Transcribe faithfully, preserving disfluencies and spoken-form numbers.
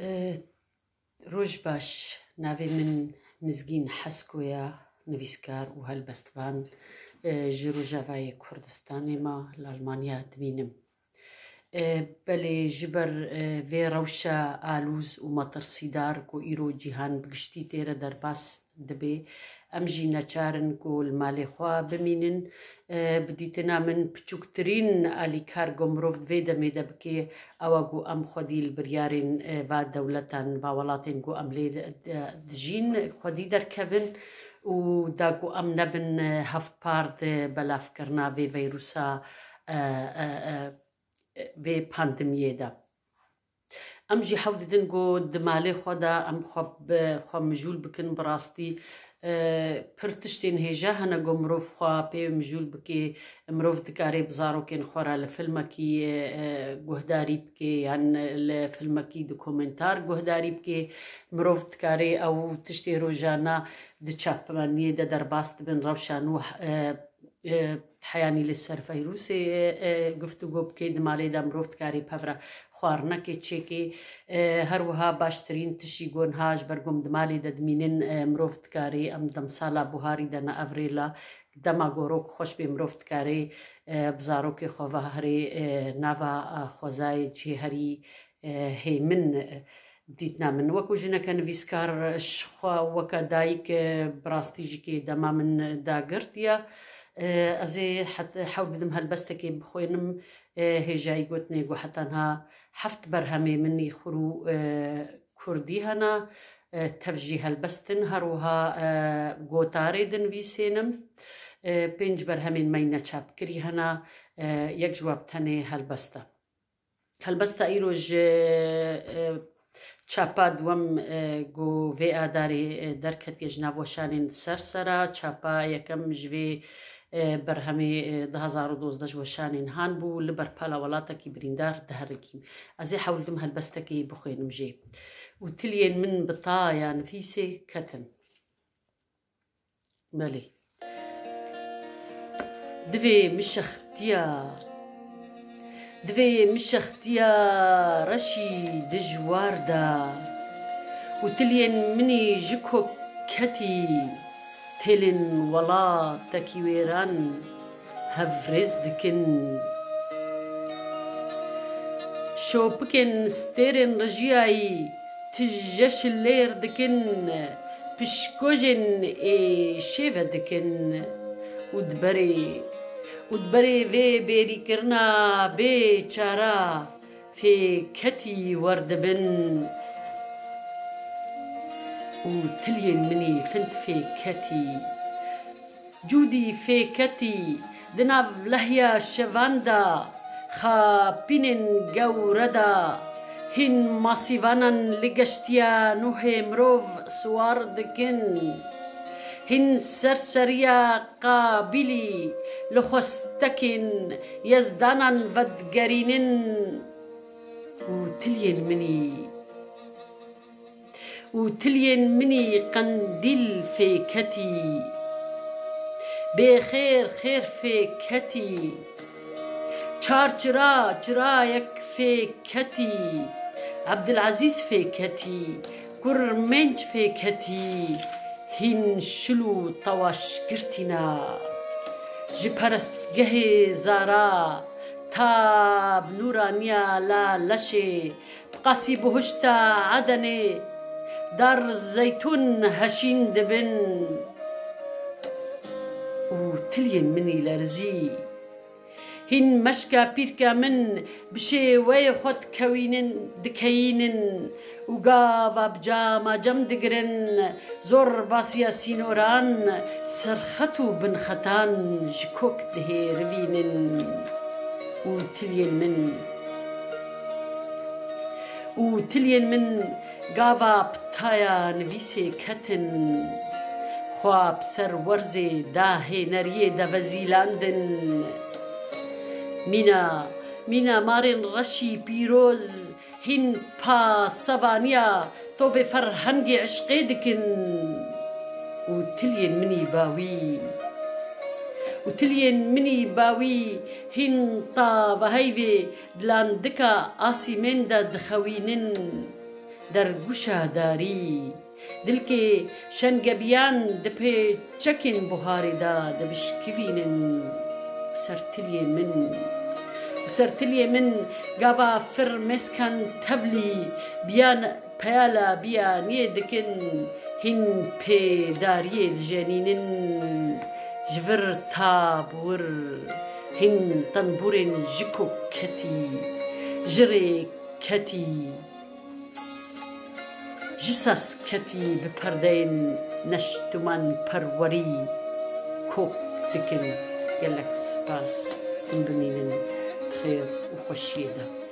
E, Roj baş, navê min Mizgîn Hesko ye, nivîskar û helbestvan, e, ji Rojavayê Kurdistanê me, li Almanya dimînim. E, belê ji ber, e, vê rewşa alûz û metirsîdar ku îro cîhan bi giştî tê re derbas dibe, em jî neçar in ku li malê xwe bimînin. E, bi dîtina min piçûktirîn alîkar ku mirov di vê demê de bike, ew e ku em xwedî li biryarên, e, va dewletan, va welatên ku em lê de, de, dijîn, xwedî derkevin û da ku em nebin, e, hevpar di belavkirina vê veyrusa, e, e, e, vê pandemiyê de. Em jî hewl didin ku di malê xwe de em xwe bi xwe mijûl bikin, bi rastî, e, pir tiştên hêja hene ku mirov xwe pê mijûl bike, mirov dikare bi zarokên xwe re li filmekî, e, e, guhdarî bike, yan li filmekî dokumentar guhdarî bike. Mirov dikare ew tiştê rojane di çapemeniyê de derbas dibin, rewşa nû, e, e, heyanî li ser feyrûsê, e, e, guftûgo bike, di malê de mirov dikarê pevre xwarinekê çêkê. E, her wiha baştirîn tişt jî ku niha ji ber ku em di malê de dimînin, e, mirov dikarê, em demsala buharî de ne ev rê la, dema gorok xweş bê mirov dikarê, e, bi zarokê xwe ve herê, e, nava, e, xwezayê cihê herî, e, hêmin, e, dîtina min. Wekû jineke nivîskar ji xwe weke dayik, e, bi rastî jî kê dema min dagirtiye. E, ez ê het-, hewl bidim helbestekê bixwînim. E, hêjayî gotinê ku heta niha heft berhemê min î xurû, e, kurdî hene. E, tev jî helbest in. Her wiha, e, gotarê dinivîsênim. E, pênc berhemên me yî neçapkirî hene. E, yek ji we bi tenê helbest e. Helbesta îro ji, e, çapa duwem, e, ku vê adarê, e, derketiye ji nav weşanên ser sera, çapa yekem ji vê, e, berhemê, e, du hazar û dozdeh ji weşanên han bû, li ber pala welatekî birîndar diherikîm. Ez ê hewl dim helbestekê bixwînim jê. Û tiliyên min bi taya nivîsê ketin. Belê. Divê mişextiya, divê mişextiya reşî dijwar de û tiliyên minî ji koketî têlên welatekî wêran hevrêz dikin. Şopikên stêrên rijiyayî tije şilêr dikin, pişkojên ê şêve dikin û di berê, û di berê vê bêrîkirina bê çara fêketî werdibin. Û tiliyên min î find fêketî. Cûdî fêketî di nav lehiya şevan de, xapînên gewre de, hîn masîvanan li geştiya nûhê mirov siwar dikin. Hîn serseriya Qabîlî li xwestekên yezdanan vedigerînin û tiliyên min î û tiliyên min î qendîl fêketî. Bêxêr xêr fêketî. Çar çira çirayek fêketî. Ebdilezîz fêketî. Kurmenc fêketî. Hîn şil û tewaş girtîna. Ji perestgehê Zara ta bi nûraniya la leşê Bi qasî buhişta Edenê dar zeytûn heşîn dibin û tiliyên min î lerzî. Hîn meşka pîrka min bi şêweyê xwe dikewînin, dikeyînin û gava bi cama cem digirin, zorbasiya sînoran, serxet û binxetan ji kok dihêrivînin. Û tiliyên min, û tiliyên min gava pitaya nivîsê ketin, xwe bi ser werzê dahêneriyê de vezîlandin. Mîna, mîna marên reşî pîroz hîn pasevaniya tovê ferhengê eşqê dikin û tiliyên min î bawî, û tiliyên min î bawî hîn taveheyvê di landika asîmên de dixewînin. Derguşa darî, dilkê şengebiyan di pêçekên buharê de dibişkivînin. Sertiliyê min, sertiliyê min gava firmêskan tevlî biyan peyala biyaniyê dikin, hîn pêdariyê dijenînin. Ji vir ta bi wir hîn tenbûrên ji ku ketî, ji rê ketî. Ji sas ketî bi perdeyên neştiman perwerî kok dikin. Gelek spas, hûn bimînin di xêr û xweşiyê de.